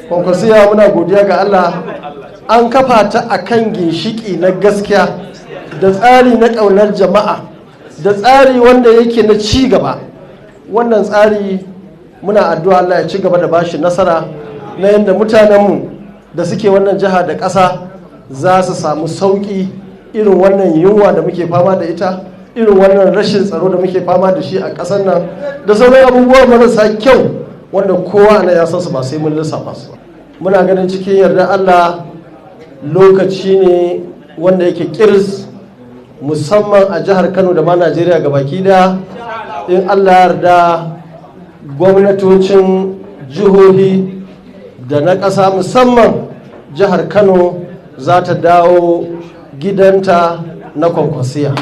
Kwankwasiya, muna godiya ga Allah, an kafa ta a kan ginshiki na gaskiya da tsari na ƙaunar jama'a da tsari wanda yake na ci gaba. Wannan tsari, muna addu'a Allah ya ci gaba da bashi nasara na yadda mutanenmu da suke wannan jiha da ƙasa za su samu sauƙi, irin wannan yunwa da muke fama da ita, irin wannan rashin tsaro da muke fama da shi a ƙasar nan, da sauran abubuwa marasa kyau wanda kowa na ya san su, ba sai mun lissafa su. Muna ganin cikin yarda Allah lokaci ne wanda yake kirs, musamman a jihar Kano da ma Najeriya gabaki daya. In Allah yarda, gwamnatocin jihohi da na ƙasa, musamman jihar Kano, za ta dawo gidanta na Kwankwasiya.